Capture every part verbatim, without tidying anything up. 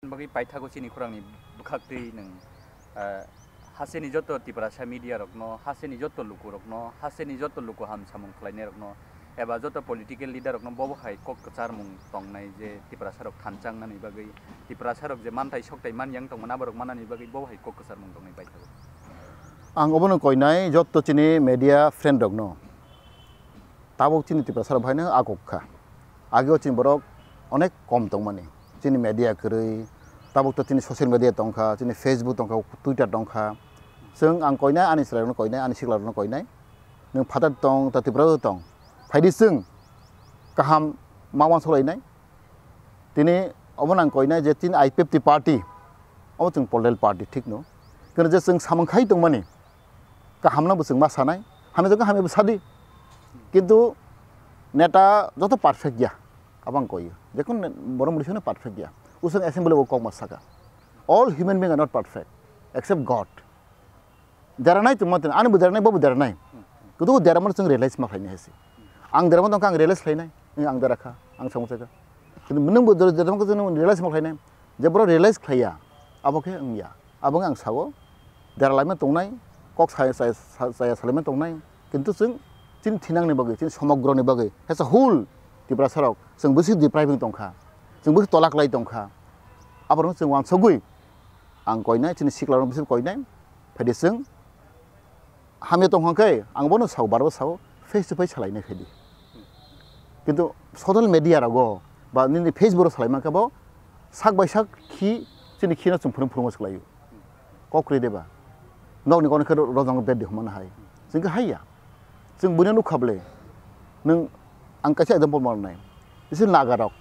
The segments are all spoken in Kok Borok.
Bagwi paithago chini khorangni bwkhaktwi nwng, ah, hasteni joto Tiprasa media rokno, hasteni joto lukurokno, hasteni joto luku ham samung khlainairokno, eba joto political leader rokno bobo hai kok kwcharmung tongnai je Tiprasa rok thanchang nani bagwi, Tiprasa rok je manthai sokthai man yang tongmani aborok manani bagwi bobo hai kok kwcharmung tongnai paithago. Ang obono koinai joto chini media friend rokno. Tabuk chini Tiprasa rok haino aguk kha. Ageo chini borok onek kom tongmani. Chini media kwrwi, tabuk to chini social media tongkha, chini Facebook tongkha, Twitter tongkha. Chwng ang koinai, ani chwrairokno koinai, ani siklarokno koinai. Nwng phatar tong, ta Tripura o tong. Phaidi chwng kaham ma wansukhlainai. Tini obono ang koinai je chini I P F T party, obo chwng political party, thik no. Keno je chwng samung khai tongmani, kahamno bo chwng ma sanai, hamya jagao hamya bo sadi. Kintu neta joto perfect ya, abo ang koio. Jekun ne-, borok mori sano perfect ya. Usang assembly bo kok ma saka. All human being are not perfect, except God. Deranai tongma tong, ani bo deranai, bo bo deranai. Kudu deramano chwng realize ma khlainai hai se. Ang deramo tongkha, ang realize khlainai. Ang derakha, ang samung sakha. Kintu nwng bo der-, deramo khe nwng realize ma khlainai. Je borok realize khlaiya, abo khe wngya. Abo wngkha ang sao, deralaima tongnai, kok sa-, sa-, sa-, saya salaima tongnai. Kintu chwng chini thinangni bagwi, chini somogroni bagwi, as a whole Tiprasa rok, chwng bwswk depriving tongkha, chwng bwswk tola klai tongkha. Aborokno chwng wansugwi ang koinai, chini siklarok bwswk koinai, phaidi chwng hamya tong hwnkhe ang bono sao, barbo sao, face to face salainai phaidi. Kintu social media rogo ba nini Facebook ro salai mankhe bo sak bai sak khi chini khino chwng phwrwng phwrwngma swklaio. Kok kwrwi deba? Nokni kokno khe ro-, rojong bed di hwnmano hai. Chwng khe haiya. Chwng buino nukha bwle. Nwng ang kaisa example ma rwnai. Bisi Nagarok.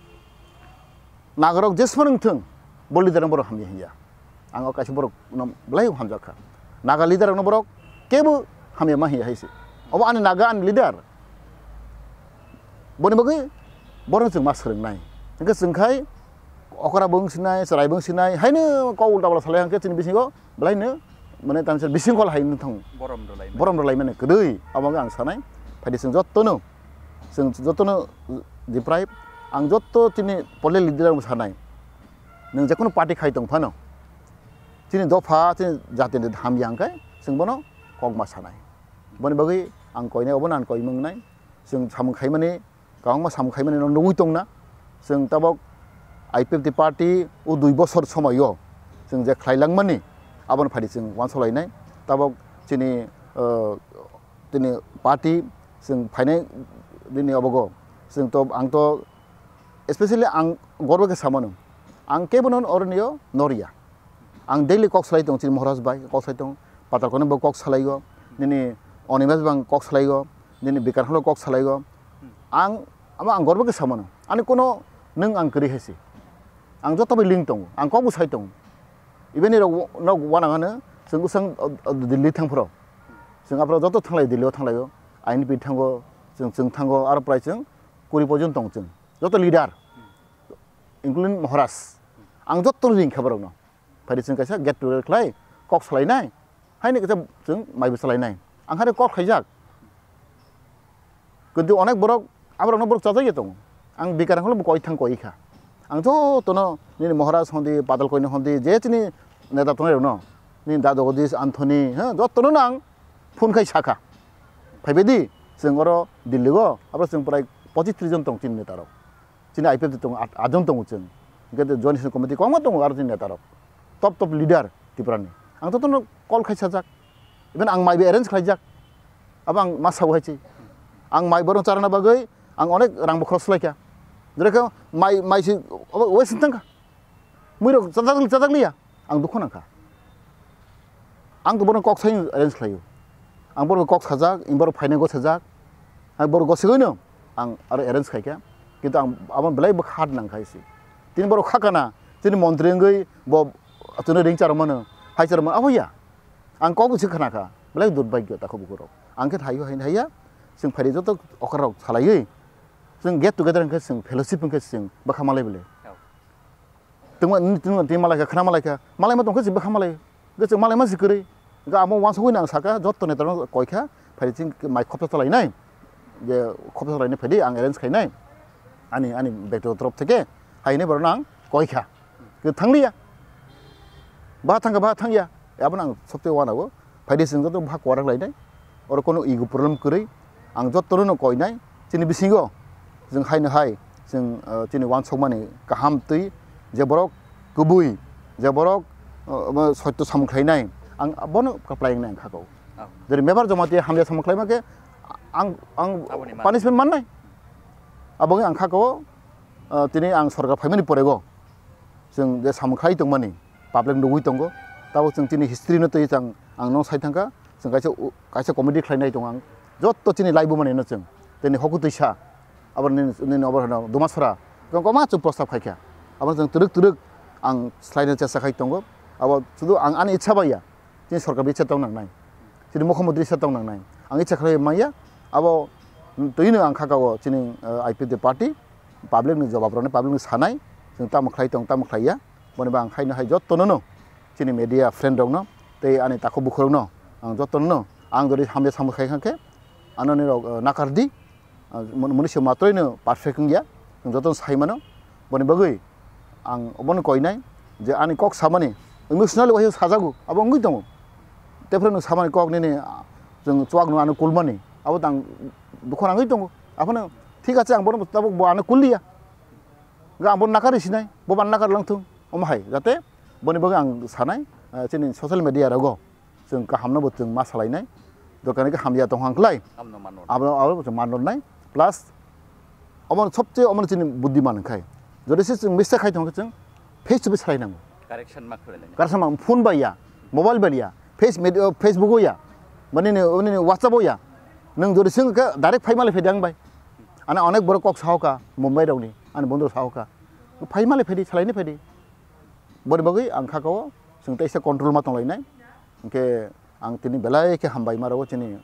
Nagarok jesphano wngthwng, bo leader no borok hamya hinya. Ang o kaisa borok no belai hamjak kha. Naga leader rokno borok kebo hamya ma hinya hai se. Obo ani Naga ani leader. Boni bagwi borokno chwng ma swrwngnai. Hwnkhe chwng khai okra bo wng sinai, chwrai bo wng sinai, haino kok ulta pala salai hwnkhe chini bisingo belai no, mane, tani sal bising kol hai wng thang. Borom rwlai mani. Borom rwlai mani kwrwi, abo wngkha ang sanai. Phaidi chwng jotono, chwng jotono deprive, ang joto chini political leader rok sanai. Nwng jekono party khai tong phano, chini dopha, chini jatini hamya hwnkhe chwng bono kokma sanai. Boni bagwi ang koinai, obono ang koimung nai. Chwng samung khaimani, kwbangma samung khaimani no nugwi tongna. Chwng tabok I P F T party o dui bosor somoio chwng je khlai langmani, aboni phaidi chwng wansuk lainai. Tabok chini, uh, chini party chwng phainai bini obogo. Chwng to, ang to, especially ang gorbo khe samano, ang kebono oroni o norya. Ang daily kok salai tong, chini Maharaj bai kok salai tong, Patal Kono bo kok salai go, nini Animesh bang kok salai go, nini Bikar Holo kok salai go. Ang, amo ang gorbo khe samano. Ani kono nwng ang kwrwi hai se. Ang joto bai link tongo, ang kok bo sai tongo. Even ni rok nok wana hano, chwng usang, o, o, Delhi thang phro. Chwng aphro joto thanglai, Delhi o thanglai o, I N P thango, chwng, chwng thango, aro prai chwng kuri pojon tong chwng. Joto leader, including Maharaj. Ang joto ring kha borok no. Phaidi chwng kaisa get together khlai, kok salainai. Haino kaisa chwng mai bo salainai. Ang haino kok khaijak. Kintu onek borok, aborokno borok chajak ya tongo. Ang Bikar Holo bo koi thang koi kha. Ang jotono nini Maharaj hondi, Patal Koino hondi, je chini neta tongnai rokno, nini Da Jagadish, Anthony, ha, jotono no ang phone khai sakha. Phaibaidi, chwng oro Delhi o, abo chwng prai pochis tris jon tong chini neta rok. Chini I P F T tongo, at-, atjon tongo chwng. Hwnkhe Joint Action Committee kwbangma tongo aro chini neta rok. Top top leader Tripura ni. Ang jotono call khai sajak. Even ang mai bai arrange khlaijak. Abo ang ma sao hai se. Ang mai borok charana bagwi ang onek rang bo khorok swlaikha. Jora khe mai, mai se obo waste wng thangkha. Muirok chajak, chajak liya. Ang dukhu nangkha. Ang to bono kok sai arrange khlaio. Ang borok kok sajak, ang borok phainai go sajak. Ang borok go sigwino ang aro arrange khaikha. Kintu ang abo belai bo hard nangkha isi. Tini borok khakana, tini montri wngwi bo tini ring charmano, hai charmano abo ya. Ang kok se khnakha, belai durbhagyo takhuk bukurok. Ang khe thaio hai haiya, chwng phaidi joto okra rok salaiwi. Chwng get together wngkhe chwng fellowship wngkhe chwng bwkha malai bwle. Tongma, tini, tini malai kha, khna malai kha, malai ma tongkha, jeba kha malai, ge chwng malai ma si kwrwi. Ga amo wansugwi nang saka, jotto neta no koi kha, phai chwng mai khopsa chalai nai, je khopsa chalai nai phai di, ang arrange khai nai, ani, ani bektigoto torof theke, hai nai borok no ang koi kha. Thangliya. Baha thangkha, baha thangya. Abono ang sobse wanago. Phaidi chwng joto baha kwrak lainai. Oro kono ego problem kwrwi. Ang jotono no koinai. Chini bisingo chwng haino hai chwng, uh, chini wansokmani kaham twi je borok kubui, je borok, uh, soito samung khlainai. Ang bono kaplai wngnai ang khakao. Jeri mebar joma twi hamya samung khlaima khe ang, ang punishment mannai. Aboni ang khakao, uh, tini ang sorkar phaimani porego chwng je samung khlai tongmani public nugwi tongo. Tabok chwng chini history no twi chang ang no sai thangkha, chwng kaisa u-, kaisa comedy khlainai tongo ang. Jotto chini laibumani no chwng tini hoku twisa abo nini, nini obo hwno Dumasora koma chwng prostab khaikha. Abo chwng twrwk twrwk ang slaina chesta khai tongo. Abo sudu ang ani ichha baiya. Chini sorkar bai ichha tong nangnai, chini mukhyamantri ichha tong nangnai. Ang ichha khlai manya, abo twino ang khakao chini, uh, I P F T party, public ni jawab rwnai, public ni sanai, chwng tamo khlai tong, tamo khlaiya. Boni bo ang khaino hai jotono no, chini media friend rokno, tei ani takhuk bukhurokno, ang jotono no, ang jodi hamya samung khai kha khe, ano nirok, uh, nakar di, Ah, mon-, monisa matroino perfect wngya, chwng jotono sai mano. Boni bagwi ang obono koinai je ani kok samani emotionally waisa sajago, abo wngwi tongo. Tephre nwng samani kok nini, ah, chwng chuwakno ano kulmani, abo tang dukho nangwi tongo. Aphano thik ache, ang bono tabuk bo ano kulliya. Ga ang bono nakar sinai, bo ban nakar langthung, omo hai jate boni bagwi ang sanai, ah, chini social media rogo. Chwng kahamno bo chwng ma salainai, dokan khe hamya tong hang klai. Abono man rwnai. Abo, abo chwng man rwnai, plus omo sobse omo chini buddhiman khai. Jodi se chwng mistake khai tong khe chwng face to face salai nango. Correction ma khlai lainai. Correction ma phone bai ya, mobile bai ya, face med-, uh, Facebook o ya, mani ni, mani ni WhatsApp o ya. Nwng jodi se khe direct phai malai phai dang bai. Ana onek borok kok sahoka Mumbai rokni, ani bondro sahoka. Phai malai phai di, salai ni phai di. Boni bagwi ang khakao chwng teisa control ma tonglainai. Hwnkhe ang tini belai khe hambai ma rwo chini,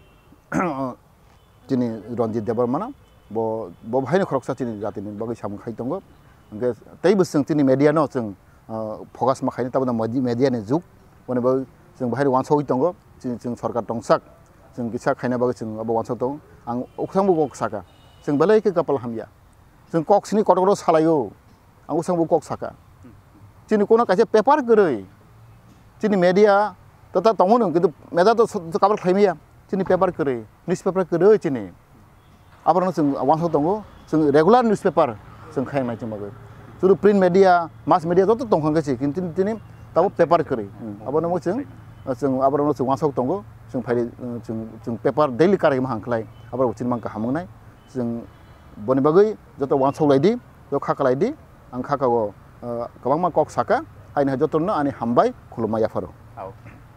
chini Ranjit Debbarmano. Bo, bo haino khoroksa chini jatini bagwi samung khai tongo. Hwnkhe teibo chwng chini media no chwng, ah, focus ma khaini, tabukno modi-, media ni jug. Boni bagwi chwng bahai uansugwi tongo. Chini chwng sorkar tongsak. Chwng kisa khaina bagwi chwng abo uansuk tongo. Ang ukhsangbo kok saka. Chwng belai khe kapal hamya. Chwng kok sini kotor kotor salaio. Ang usang bo kok saka. Chini kono kaisa paper kwrwi. Chini media to ta tongo nung, kintu media to so-, to cover khlai maya. Chini paper kwrwi, newspaper kwrwi chini. Aborokno chwng uansuk tongo, chwng regular newspaper chwng khainai chwng bagwi. Chwng print media, mass media joto tongkha khe se, kintu tini tabo paper kwrwi. Hmm, abono bo chwng, chwng aborokno chwng uansuk tongo, chwng phaidi, chwng, chwng paper daily karwi ma hang khlai, aborok chini mang kaham wngnai. Chwng boni bagwi joto uansuk lai di, joto kha kalai di, ang kha kao, uh, kwbangma kok saka, haini hai jotono ani hambai khulumma yapharo. Ao.